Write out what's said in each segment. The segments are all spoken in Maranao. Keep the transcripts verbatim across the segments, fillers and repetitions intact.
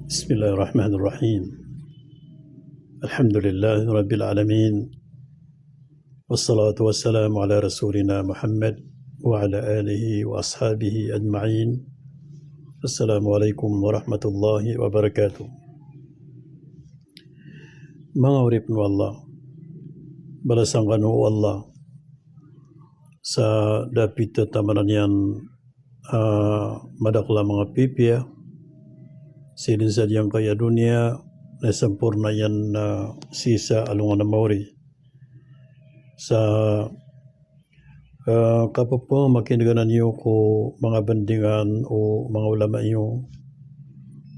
بسم الله الرحمن الرحيم. الحمد لله رب العالمين. والصلاة والسلام على رسولنا محمد وعلى آله وأصحابه أجمعين. السلام عليكم ورحمة الله وبركاته. Manga oripn o Allah, balasan kano o Allah sa da pithataman iyan a madakl a manga pipiya sii dn sa giyangkaya doniya na samporna iyan a sii sa alongan a maori. Sa, eh, kapphamakin'gan iyo ko manga bandingan o manga ulama iyo,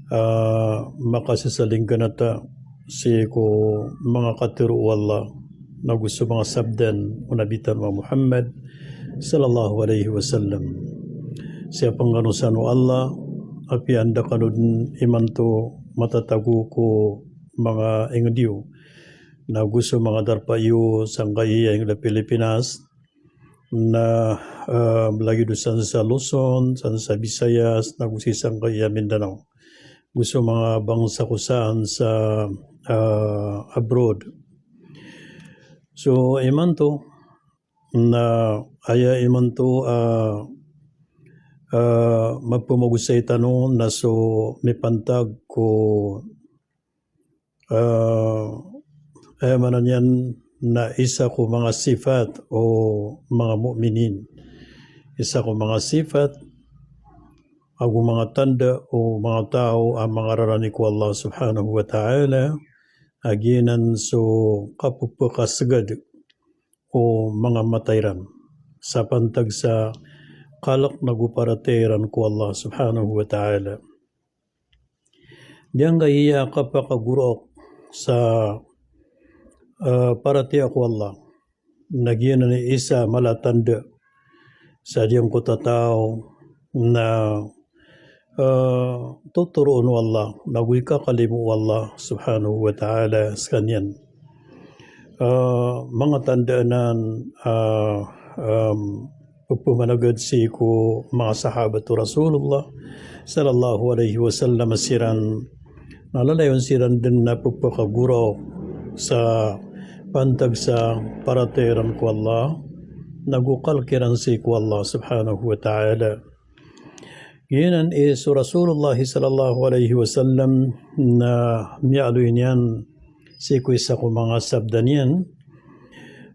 eh, makasasaling ganata sii ko manga katharo o Allah, nago so manga sabda o Nabi tano a Muhammad sallallahu alaihi wasallam. Siyapn kano san o Allah, apiya anda kano dn imanto matatago ko manga ingd iyo, nago so manga darpa iyo sangkaya ingd a Pilipinas, na, eh, lagid o san sa Luzon, san sa Visayas, nago sii sangkaya Mindanao. Go so manga bangsa ko san sa, eh, abroad. So, imanto, na aya imanto, eh, eh, maphamagosay tano na so mipantag ko, eh, aya maana niyan na isa ko manga sifat o manga mu'minin. Isa ko manga sifat ago manga tanda o manga taw a mangararani ko Allah subhanahu wa ta'ala, a giyanan so kappakasgad o manga mata iran sa pantag sa kalk nago paratiyaya iran ko Allah subhanahu wa ta'ala. Giyangkaya kapakagoraok sa, eh, paratiyaya ko Allah, na giyanan i isa mala a tanda sa giyangkoto a taw na, eh, totoroon o Allah, nago ikakalimo o Allah subhanahu wa ta'ala skaniyan. Eh, manga tanda anan, eh, em, pphmanagad sii ko manga sahabat o Rasulullah sallallahu alaihi wasallam siran na lalayon siran dn a pphakagoraok sa pantag sa paratiyaya iran ko Allah, nago kalk iran sii ko Allah subhanahu wa ta'ala. Giyanan i so Rasulullah sallallahu alaihi wasallam na miyaaloy niyan sii ko isa ko manga sabda niyan.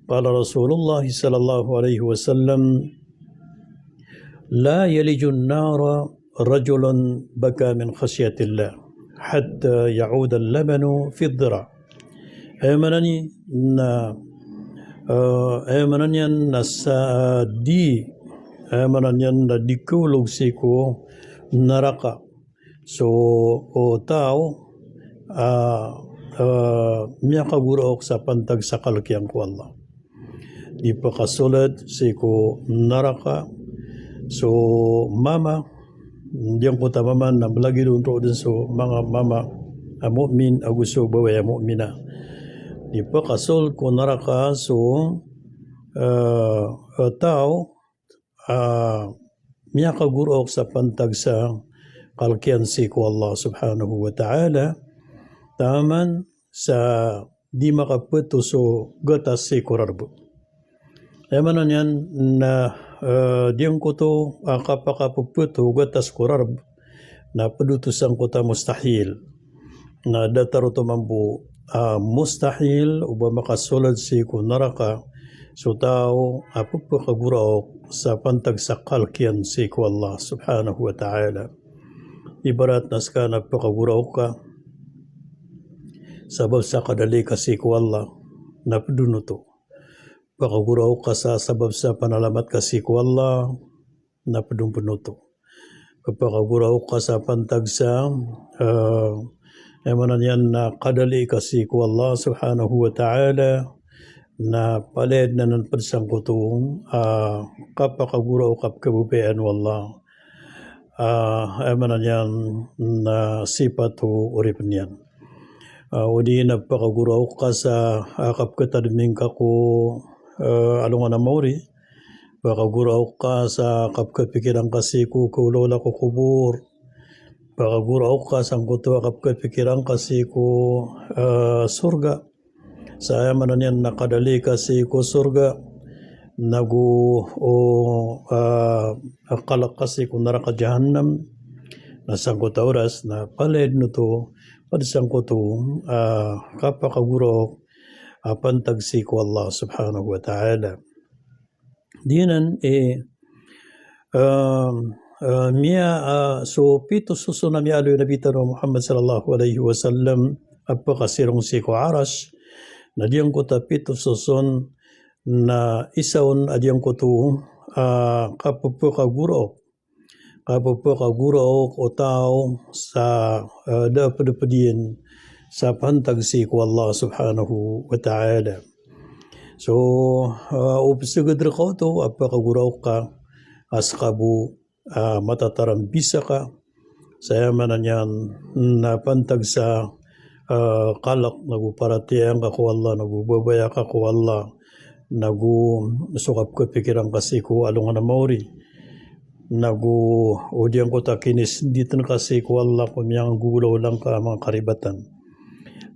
Qala Rasulullah sallallahu alaihi wasallam, "La yalijun nara rajulun baka min khashyatillah hatta ya'uda al-labanu fi ad-dira'." Aya maana niyan na, eh, aya maana niyan na sa di, aya maana niyan na di kaolog sii ko naraka so, o taw a, eh, miyakagoraok sa pantag sa kalk iyan ko Allah. Di pakasold sii ko naraka so mama, giyangkoto a mama na mlagid on roo dn so manga mama a mu'min ago so babay a mu'mina. Di pakasold ko naraka so, eh, eh, taw a miyakagoraok sa pantag sa kalk iyan sii ko Allah subhanahu wa ta'ala, taman sa di makapeto so gatas sii ko rarb. Aya maana niyan na, eh, giyangkoto a kapakapepeto o gatas ko rarb na pd oto sangkoto a mustahil. Na datar oto mambo a mustahil o ba makasold sii ko naraka so taw a pphakagoraok sa pantag sa kalk iyan sii ko Allah subhanahu wa ta'ala. Ibarat na ska na pphakagoraok ka sabap sa kadali ka sii ko Allah, na pd on oto. Pphakagoraok ka sa sabap sa panalamat ka sii ko Allah, na pd on pn oto. Pphakagoraok ka sa pantag sa, eh, aya maana niyan na kadali ka sii ko Allah subhanahu wa ta'ala, na palaya dn anan pd sangkoto a kapakagoraok a pkhababayaan o Allah. Ah, aya maana niyan na sipat o oripn iyan. Ah, odi na pphakagoraok ka sa, ah, kapkhatadmi ngka ko, eh, alongan a maori. Pphakagoraok ka sa kapkhapikiran ka sii ko kaolaola ko kobor. pakagoraok ka sangkoto a kapkapikiran ka sii ko, eh, sorga. Sa aya maana niyan na kadali ka sii ko sorga, nago o, ah, kalk ka sii ko naraka jahannam. Na sangkoto a oras na palaya dn oto, pd sangkoto, ah, kapakagoraok a pantag sii ko Allah subhanahu wa ta'ala. Giyanan i, ah, ah, miya, ah, so pito soson a miyaaloy o Nabi tano a Muhammad sallallahu alaihi wasallam a pkasirong sii ko Arash. Na giyangkoto a pito soson na isa on a giyangkoto, ah, kapphakagoraok, kapphakagoraok o taw sa, ah, da pd pd iyan sa pantag sii ko Allah subhanahu wa ta'ala. So, ah, o psgd rka oto a pakagoraok ka a ska bo, ah, matatarambisa ka. Sa aya maana niyan na pantag sa, ah, kalk nago paratiyaya ngka ko Allah, nago babaya ka ko Allah, nago so kapkapikiran ka sii ko alongan a maori, nago o giyangkoto a kinisnditn ka sii ko Allah ko miyanggogolawla ngka a manga karibatan.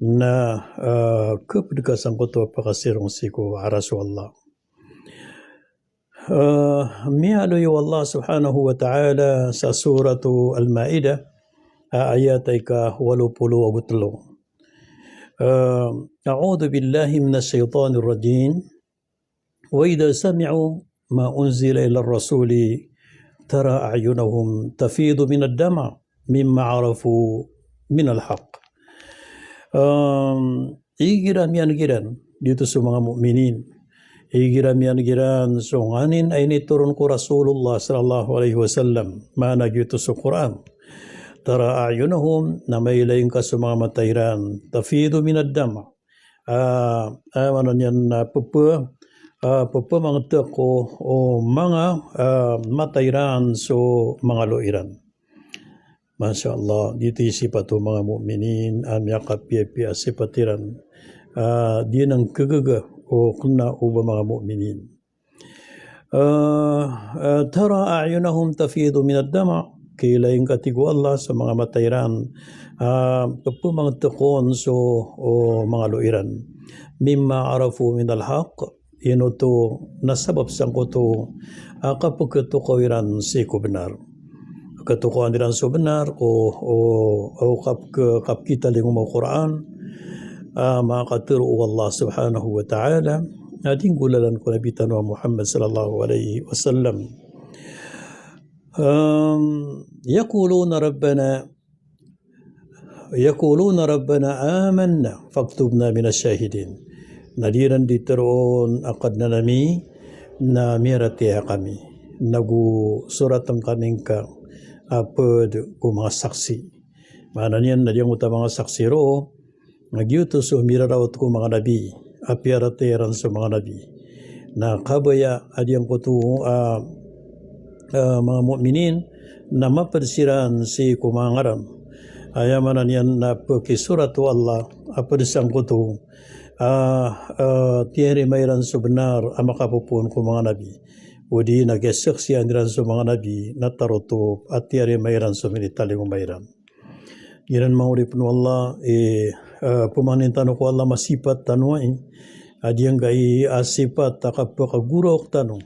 Na, ah, kapd ka sangkoto a pkasirong sii ko Arash o Allah. Ah, miyaaloy o Allah subhanahu wa ta'ala sa Suratu Al-Ma'idah, ah, ayat a ika walo polo ago tlo. Ah, A'udhu billahi minash shaytanir rajim. Wa idha sami'u ma unzila ilar rasuli tara a'yunahum tafidu minad dama' mimma arafu minal haqq. Em, igira miyan'g iran, giyoto so manga mu'minin. Igira miyan'g iran so nganin a initoron ko Rasulullah sallallahu alaihi wasallam, maana giyoto so Qur'an. Tara a'yunahum, na mailay ngka so manga mata iran, tafidu minad dama'. Ah, ah, maana niyan na pepe-, ah, pepemangtek o, o manga, ah, mata iran so manga loa iran. Masha Allah, giyoto i sipat o manga mu'minin, ah, miyakapiyapiya a sipat iran. Ah, di nan kagaga o kena o ba manga mu'minin. Ah, ah, tara a'yunahum tafidu minad dama'. Kailay ngka, tig o Allah, so manga mata iran, ah, pepemangtek on so, o, manga loa iran. Mimma arafu minal haqq. Ino oto na sabap sangkoto a kapeketokaw iran sii ko benar. Ketokawan iran so benar ko, o, o kapke-, kapkitalingoma o Qur'an, a makatero o Allah subhanahu wa ta'ala, a di nggolalan ko Nabi tano a Muhammad sallallahu alaihi wasallam. Em, yaquluna rabbana Yaquluna rabbana amanna faktubna minash shahidin. Na di ran di teroon a Kadnan ami, na miyaratiyaya kami. Nago soraten kami ngka a ped ko manga saksi. Maana niyan na giyangkoto a manga saksi roo, na giyoto so mirarawat ko manga nabi. a piyaratiyaya iran so manga nabi. Na kabaya a giyangkoto a, a, manga mu'minin na maped siran sii ko manga ngaran. Aya maana niyan na pekisorat o Allah a ped sangkoto a, a, tiyarima iran so benar a makapopoon ko manga nabi. Odi na kiyasaksian iran so manga nabi na tarotop a tiyarima iran so minitalingoma iran. Giyanan manga oripen o Allah, e, e, pemanin tano ko Allah, masipat tano ai a giyangkai a sipat a kapakagoraok tano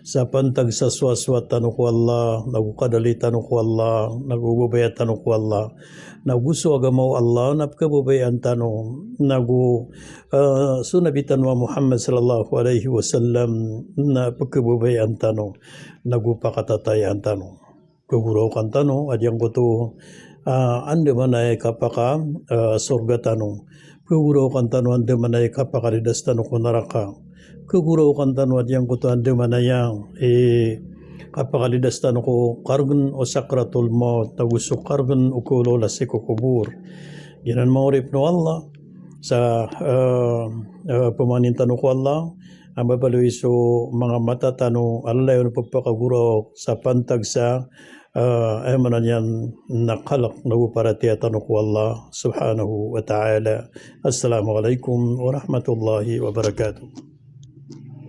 sa pantag sa sowasowat tano ko Allah, nago kadali tano ko Allah, nago babaya tano ko Allah, nago so agama o Allah na pekababayaan tano, nago, e, so Nabi tano a Muhammad sallallahu alaihi wasallam na pekababayaan tano, nago pakatatayaan tano. Kagoraokan tano a giyangkoto, a, andamanaya i kapaka, a, sorga tano. Kagoraokan tano andamanaya i kapakalidas tano ko naraka. Kagoraokan tano a giyangkoto andamanaya i kapakalidas tano ko karegen o sakratul maut, nago so karegen o kaolawla sii ko kobor. Giyanan manga oripen o Allah, sa, a, a, pemanin tano ko Allah, a mabaloy so manga mata tano a lalayon pepakagoraok sa pantag sa, a, aya maana niyan na kalek nago paratiyaya tano ko Allah subhanahu wa ta'ala. Assalamu alaikum warahmatullahi wabarakatuh.